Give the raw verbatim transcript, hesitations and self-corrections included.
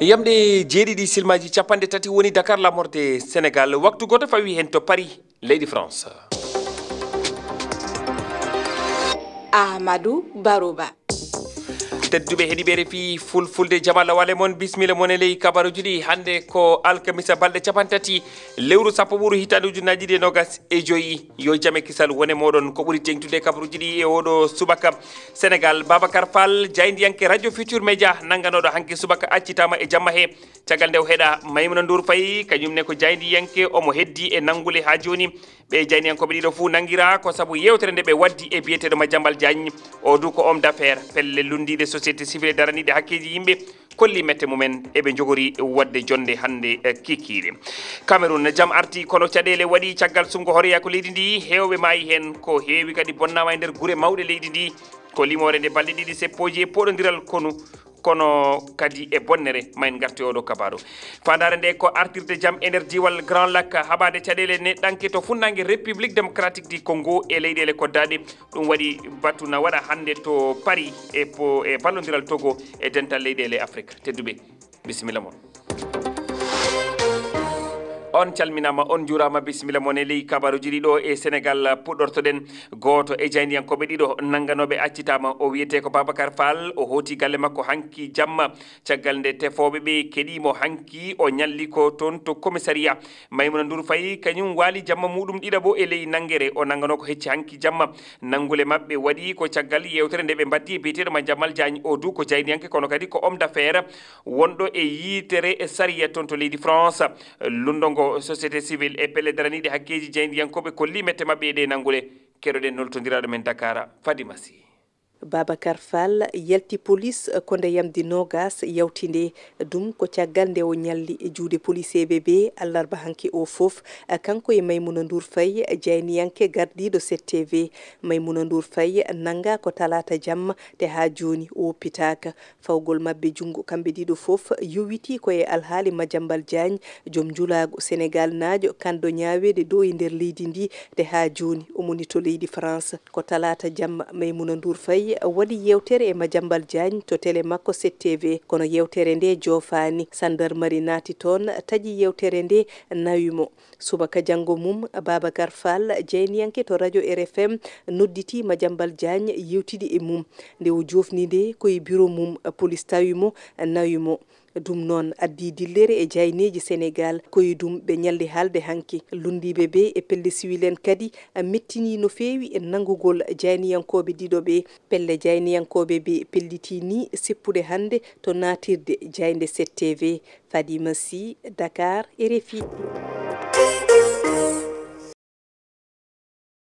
Yamɗe jeeɗiɗi silmaji capanɗe tati woni Dakar, laamorde Sénégal. Waktu gooto fawi heen to Paris, leydi France. Amadou Barouba. Tedduɓe heɗiɓe R F I Fulfulde, jama lawale mon, bismilla mon e ley kabaruji ɗi. Hannde ko alkamisa, balɗe capanɗe tati lewru sappo ɓuru hitaande ujunnaaji ɗiɗi e noogas e joyi. Yo jam e kisal wone mooɗon. Ko ɓuri teeŋtude e kabaruji ɗi e oɗo subaka: Sénégal, Babacar Fall, jaayndiyanke Radio Futur Média, nannganooɗo hanki subaka, accitaama e jamma he. Caggal nde o heɗa Maimouna Ndour Faye, kañum ne ko jaayndiyanke, omo heddi e nanngule haa jooni. Ɓe jaayndiyankooɓe ɗiɗo fuu nanngiraa ko sabu yeewtere nde ɓe waddi e biyeteeɗo Madiambal Diagne. O du ko homme d'affaires. Pelle lunndiiɗe, société civile daraniiɗe hakkeeji yimɓe kolli mette mumen, eɓe njogori waɗde jonnde hannde, eh, kikiiɗe. Cameroun, jam arti kono caɗeele waɗi caggal suɓngo hooreyaaku leydi ndi. Heewɓe maayi heen, ko heewi kadi bonnaama e nder gure mawɗe leydi ndi. Ko limoore nde balɗe ɗiɗi seppooji e pooɗondiral konu, kono kadi e bonnere. Ma en ngartu e oɗo kabaaru. Faandaare nde ko artirde jam e nder diiwal Grand Lac, haɓaade caɗeele neɗɗanke to funnaange République Démocratique du Congo e leyɗeele koddaaɗe. Ɗum waɗi batu na waɗa hannde to Paris e po-, e ballondiral Togo e dental leyɗeele Afrique. Tedduɓe, bisimilla mon. On calminaama, on njuuraama, bisimilla mon e ley kabaruji ɗiɗo e Sénégal. Puɗɗortoɗen. Gooto e jaayndiyankooɓe ɗiɗo nannganooɓe accitaama. O wiyetee ko Babacar Fall. O hooti galle makko hanki jamma, caggal nde tefooɓe ɓe keɗii mo hanki. O ñalli ko toon to commissariat. Maimouna Ndour Faye kañum waali jamma muɗum ɗiɗaɓo e ley nanngere. O nannganoo ko hecci hanki jamma. Nanngule maɓɓe waɗi ko caggal yeewtere nde ɓe mbaɗdi e biyeteeɗo Madiambal Diagne. O du ko jaayndiyanke, kono kadi ko homme d'affaires wonɗo e yitere e sariya toon to leydi France. Lunndo ngo, société civile e pelle daraniiɗe hakkeeji jaayndiyankooɓe kolli mette maɓɓe e ɗee nanngule. Keɗoɗen noltondiraaɗo men Dakar, Fadima Sy. Babacar Fall yalti polis ko nde yamde noogas yawti nde. Ɗum ko caggal nde o ñalli e juuɗe poliseeɓe ɓe, allarba hanki o fof. Kanko e Maimouna Ndour Faye, jaayndiyanke gardiiɗo sept T V. Maimouna Ndour Faye nanngaa ko talaata jamma, te haa jooni o woppitaaka. Fawgol maɓɓe junngo kamɓe ɗiɗo fof yowitii ko e alhaali Madiambal Diagne, joom njulaagu Senegaalnaajo, kanɗo ñaaweede ɗo e nder leydi ndi, te haa jooni o moni to leydi France. Ko talaata jamma Maimouna Ndour Faye waɗi yeewtere e Madiambal Diagne to tele makko sept T V, kono yeewtere nde joofaani. Sandarmari naati toon, taƴi yeewtere nde, nawi mo. Subaka janngo mum, Babacar Fall, jaayndiyanke to radio R F M, nodditii Madiambal Diagne, yeewtidi e mum. Nde o joofni nde ko e biro mum, polis tawi mo, nawi mo. Ɗum noon addi dillere e jaayneeji Senegaal. Ko e ɗum ɓe ñalli haalde hanki. Lunndiiɓe ɓe e pelle siwil en kadi mettinii no feewi e nanngugol jaayniyankooɓe ɗiɗo ɓe. Pelle jaayniyankooɓe ɓe pellitii ni seppude hannde to naatirde jaaynde sept T V. Fadima Sy, Dakar, R F I.